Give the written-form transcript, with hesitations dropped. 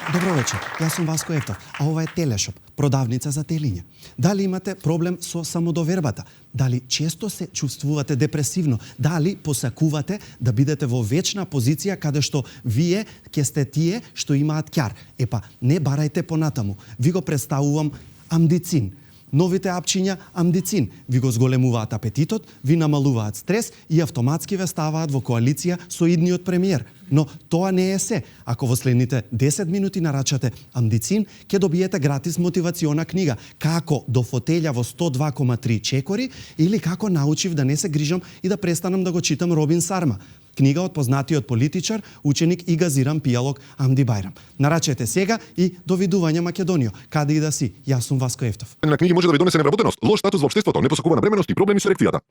Добро вечер, јас сум Васко Ефтов, а ова е Телешоп, продавница за телиња. Дали имате проблем со самодовербата? Дали често се чувствувате депресивно? Дали посакувате да бидете во вечна позиција каде што вие ќе сте тие што имаат ќар? Епа, не барајте понатаму. Ви го представувам амдицин. Новите апчиња амдицин ви го зголемуваат апетитот, ви намалуваат стрес и автоматски ве ставаат во коалиција со идниот премиер. Но тоа не е се. Ако во следните 10 минути нарачате амдицин, ќе добиете гратис мотивациона книга Како до фотелја во 102,3 чекори или Како научив да не се грижам и да престанам да го читам Робин Сарма. Книга од познатиот политичар, ученик и газиран пијалок Амди Бајрам. Нарачете сега и довидување Македонијо. Каде и да си, јас сум Васко Ефтов. На книги може да ви донесе невработеност, лош статус во општеството, непосакувана бременост и проблеми со ерекцијата.